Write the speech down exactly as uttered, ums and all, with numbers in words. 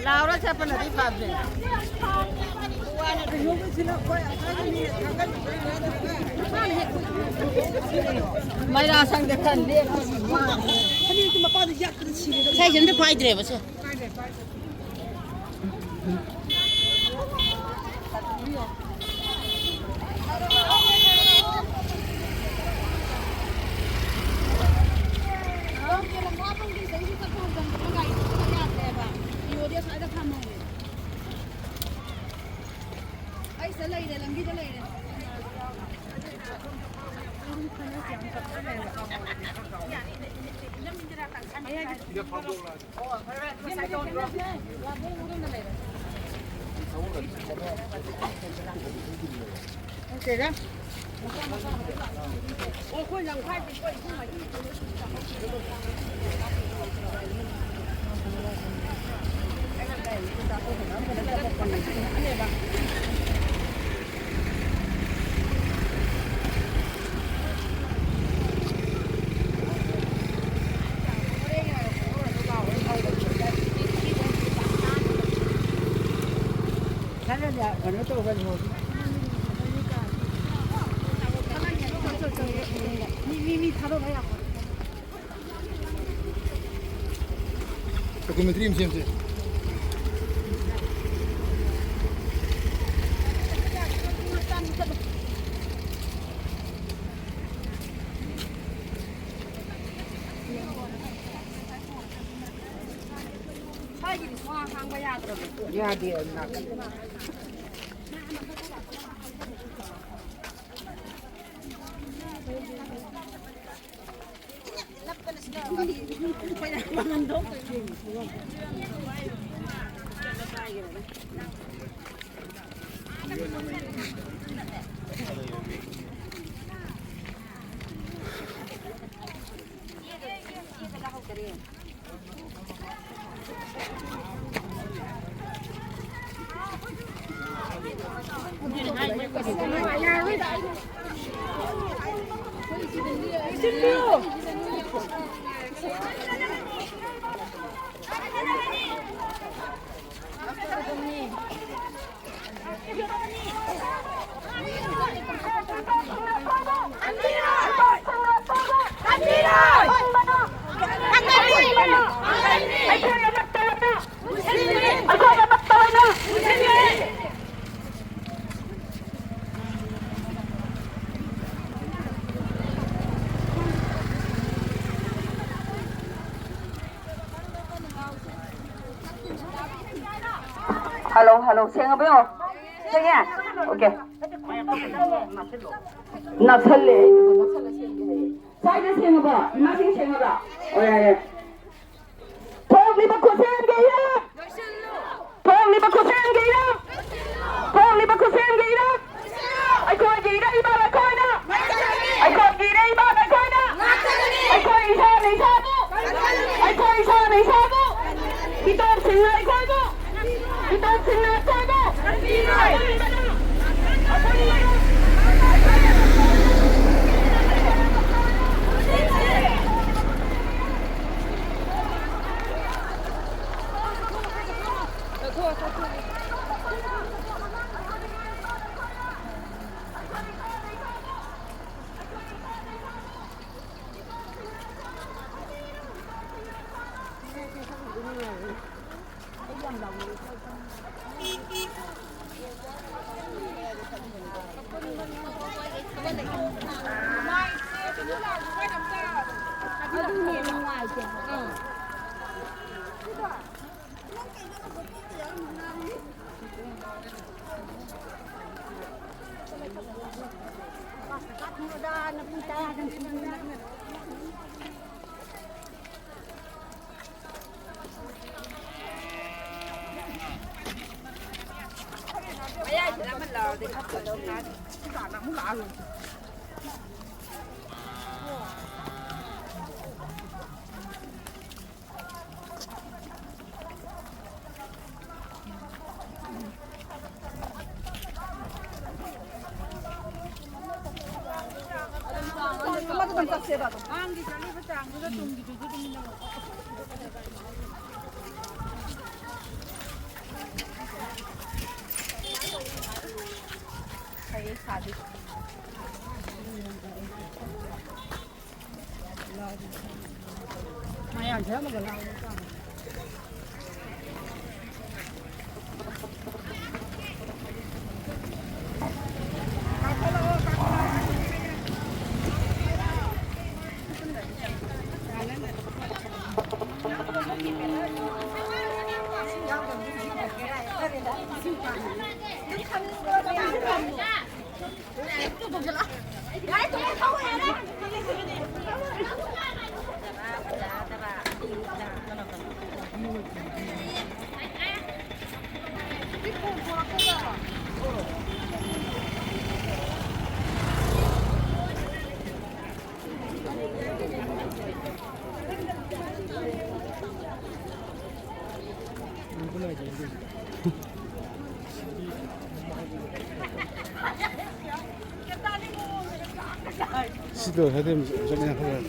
ꯂꯥꯎꯔ ꯆꯠꯄꯅꯗꯤ ꯐꯕꯅꯦ꯫ ꯃꯩꯔꯥ ꯁꯪꯗ ꯈꯔ ꯂꯦꯞꯄꯁꯤ꯫ ꯐꯅꯦꯛꯇꯨ ꯃꯄꯥꯟꯗ ꯌꯥꯠꯄꯗ ꯁꯤꯔꯦꯗ꯫ ꯏꯁꯩꯁꯦ ꯑꯝꯇ ꯄꯥꯏꯗ꯭ꯔꯦꯕ ꯁꯦ꯫ ꯑꯩ ꯁꯤꯗ ꯂꯩꯔꯦ, ꯂꯝꯕꯤꯗ ꯂꯩꯔꯦ꯫ ꯃꯤ, ꯃꯤ, ꯃꯤ ꯊꯥꯗꯣꯛꯈ꯭ꯔ ꯌꯥꯝ Documentary ꯑꯃ ꯁꯦꯝꯁꯦ꯫ ꯁ꯭ꯋꯥꯏꯒꯤꯗꯤ ꯁꯨꯡꯍꯥꯡ ꯍꯥꯡꯕ ꯌꯥꯗ꯭ꯔꯕꯅꯦ꯫ ꯌꯥꯗꯦ, ꯅꯥꯀꯟ꯫ ꯍꯜꯂꯣ, ꯍꯜꯂꯣ, ꯁꯦꯡꯉꯕꯣ? ꯁꯦꯡꯉꯦ? ꯑꯣꯀꯦ꯫ ꯅꯛꯁꯜꯂꯦ, ꯑꯩꯒꯤꯗꯣ ꯅꯛꯁꯜꯂ ꯁꯦꯡꯒꯦ ꯍꯥꯏꯌꯦ꯫ ꯁ꯭ꯋꯥꯏꯗ ꯁꯦꯡꯉꯕꯣ? ꯏꯃꯥꯁꯤꯡ ꯁꯦꯡꯉꯕꯣ? ꯑꯣ, ꯌꯥꯔꯦ꯫ ꯊꯣꯛꯂꯤꯕ ꯈꯨꯠꯁꯦꯝꯒꯤ ꯏꯔꯥꯡ! ꯊꯣꯛꯂꯤꯕ ꯈꯨꯠꯁꯦꯝꯒꯤ ꯏꯔꯥꯡ! ꯊꯣꯛꯂꯤꯕ ꯈꯨꯠꯁꯦꯝꯒꯤ ꯏꯔꯥꯡ! ꯑꯩꯈꯣꯏꯒꯤ ꯏꯔꯩꯕꯥꯛ ꯑꯩꯈꯣꯏꯅ! ꯑꯩꯈꯣꯏꯒꯤ ꯏꯔꯩꯕꯥꯛ ꯑꯩꯈꯣꯏꯅ! ꯑꯩꯈꯣꯏ ꯏꯁꯥꯅ ꯏꯁꯥꯕꯨ! ꯑꯩꯈꯣꯏ ꯏꯁꯥꯅ ꯏꯁꯥꯕꯨ! ꯏꯇꯣꯝꯁꯤꯡꯅ ꯑꯩꯈꯣꯏꯕꯨ! ꯏꯇꯣꯝꯁꯤꯡꯅ ꯑꯩꯈꯣꯏꯕꯨ! ꯆꯠꯂꯤꯕ ꯆꯥꯡꯗꯨꯒ ꯇꯨꯡꯒꯤꯗꯨꯁꯨ ꯑꯗꯨꯝ ꯂꯧꯔꯣ꯫ ꯐꯩꯌꯦ ꯁꯥꯕꯤ꯫ ꯃꯌꯥꯝ ꯁꯦꯝꯃꯒ ꯂꯥꯎ꯫ ꯁꯤ ꯂꯣꯏꯔꯗꯤ ꯑꯃꯨꯛ ꯆꯠꯃꯤꯟꯅ ꯈꯔ꯫